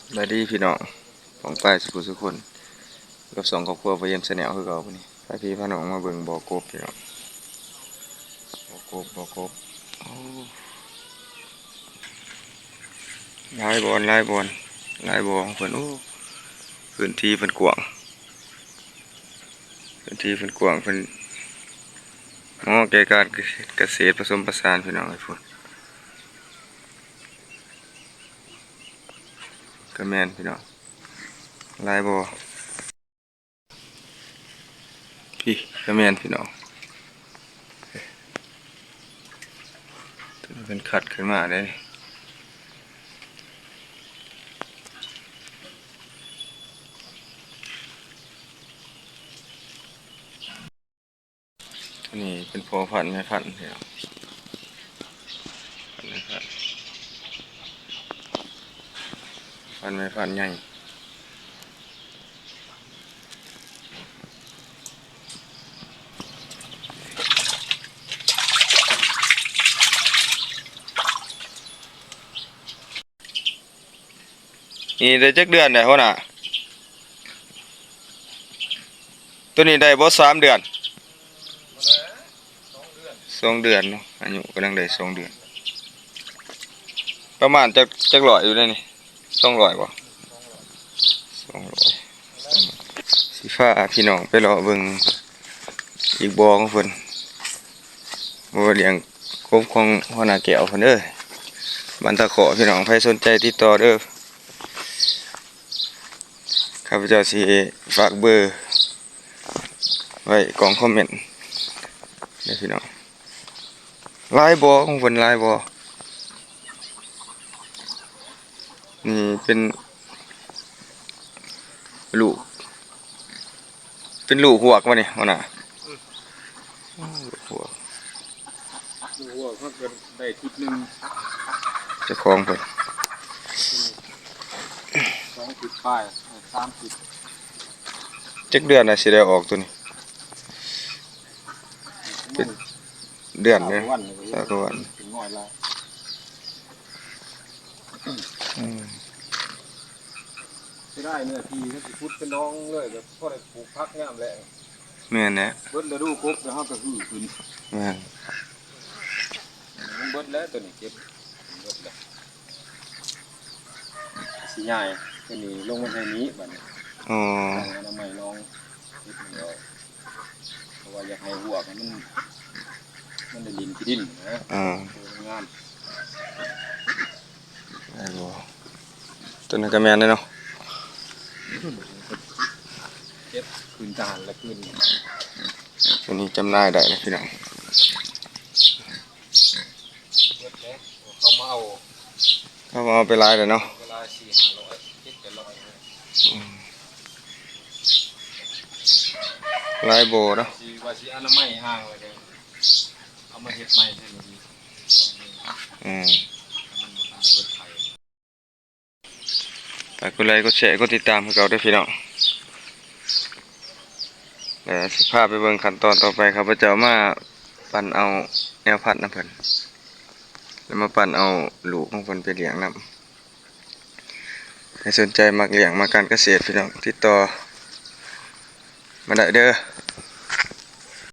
ສະບາຍດີພີ່ນ້ອງປ້ອງປາຍສຸຜູ້ສຸຄົນ ຢູ່ກັບຊ່ອງຄອບຄົວບໍ່ຢ້ຽມ Channel ຄືເກົ່າ. ມື້ນີ້ພາພີ່ພານ້ອງມາເບິ່ງບໍ່ກົບພີ່ນ້ອງ ບໍ່ກົບ ບໍ່ກົບ. ໂອ້ ຫຼາຍບ່ອນ ຫຼາຍບ່ອນ ຫຼາຍບໍ່ຂອງເພິ່ນ. ໂອ້ ພື້ນທີ່ເພິ່ນກວ້າງ ພື້ນທີ່ເພິ່ນກວ້າງ ເພິ່ນເໝາະແກ່ການກະເສດ ກະເສດປະສົມປະສານພີ່ນ້ອງເອີຍ. ພຸ້ນກະແມ່ນພີ່ນ້ອງ ຫຼາຍບໍ່ ພີ້ກະແມ່ນພີ່ນ້ອງ ໂຕນີ້ເພິ່ນຄັດຂຶ້ນມາເດ້. ອັນນີ້ເປັນພໍ່ພັນແມ່ພັນພີ່ນ້ອງ ພັນແມ່ພັນ ພັນແມ່ພັນໃຫຍ່. ນີ້ໄດ້ຈັກເດືອນແລ້ວຫົວໜ້າ? ໂຕນີ້ໄດ້ບໍ່ສາມເດືອນ? ສອງເດືອນເນາະ ອາຍຸກຳລັງໄດ້ສອງເດືອນ. ປະມານຈັກ ຈັກຮ້ອຍຢູ່ໃນນີ້? ສອງຮ້ອຍບໍ່? ສອງຮ້ອຍ. ຊິພາພີ່ນ້ອງໄປເລາະເບິ່ງອີກບໍ່ຂອງເພິ່ນ ບໍ່ວ່າລ້ຽງກົບຂອງຫົວໜ້າແກ້ວເພິ່ນເດີ ບ້ານຕາຂໍພີ່ນ້ອງ. ໃຜສົນໃຈຕິດຕໍ່ເດີ ຂ້າພະເຈົ້າຊິຝາກເບີໄວ້ກ່ອງຄອມເມັນເດີພີ່ນ້ອງ. ຫຼາຍບໍ່ຂອງເພິ່ນ ຫຼາຍບໍ່? ນີ້ເປັນລູກ ເປັນລູກຮວກບໍ່ນີ້ຫົວໜ້າ? ອືມ ໂອ້ ລູກຮວກ ລູກຮວກເຮົາກະໄດ້ທິດໜຶ່ງ ເຈົ້າຂອງເພິ່ນ ສອງທິດປາຍ ເອີ ສາມທິດ. ຈັກເດືອນລະຊິໄດ້ອອກໂຕນີ້? ເປັນເດືອນເດ້ ຊາວກວ່າວັນ ເປັນງອຍລະ. ອືມ ເສຍດາຍເນື້ອທີ່ ຄັນຊິຂຸດເປັນໜອງເລີຍ ແບບພໍໄດ້ປູກຜັກຍາມແລ້ງ. ແມ່ນແຫຼະ ເບິດລະດູກົບແລ້ວເຮົາກະຮືຂຶ້ນ. ແມ່ນ ມັນເບິດແລ້ວໂຕນີ້ ເກັບເບິດແລ້ວ ຊິຍ້າຍໂຕນີ້ລົງມາໃສ່ນີ້ບາດນີ້. ອໍ ອະນາໄມໜອງ ເກັບມັນອອກ ເພາະວ່າຢາກໃຫ້ຮວກມັນ ມັນໄດ້ດິນຂີ້ດິນນະ. ເອີ ງາມ ໄດ້ບໍ່? ໂຕນັ້ນກະແມ່ນເດ້ເນາະ ເກັບຄືນຈານລະຄືນ ໂຕນີ້ຈຳໜ່າຍໄດ້ລະພີ່ນ້ອງ. ເບິດແລ້ວ ເຂົາມາເອົາ ເຂົາມາເອົາໄປຫຼາຍແລ້ວເນາະ ເວລາສີ່ຫ້າຮ້ອຍ ເຈັດແປດຮ້ອຍ. ອືມ ຫຼາຍບໍ່ເນາະ ຊິວ່າຊິອະນາໄມອ່າງແລ້ວ ເອົາມາເຮັດໃໝ່ເທື່ອໜຶ່ງອີກ. ອືມ ມັນບໍ່ທັນໄດ້ເບິດໄຂ່. ຝາກກົດໄລ ກົດແຊ ກົດຕິດຕາມຄືເກົ່າເດີພີ່ນ້ອງ. ແລ້ວຊິພາໄປເບິ່ງຂັ້ນຕອນຕໍ່ໄປ ຂ້າພະເຈົ້າມາປັ່ນເອົາແນວພັນນຳເພິ່ນ ແລ້ວມາປັ່ນເອົາລູກຂອງເພິ່ນໄປລ້ຽງນຳ. ໃຜສົນໃຈມັກລ້ຽງ ມັກການກະເສດພີ່ນ້ອງ ຕິດຕໍ່ມາໄດ້ເດີ.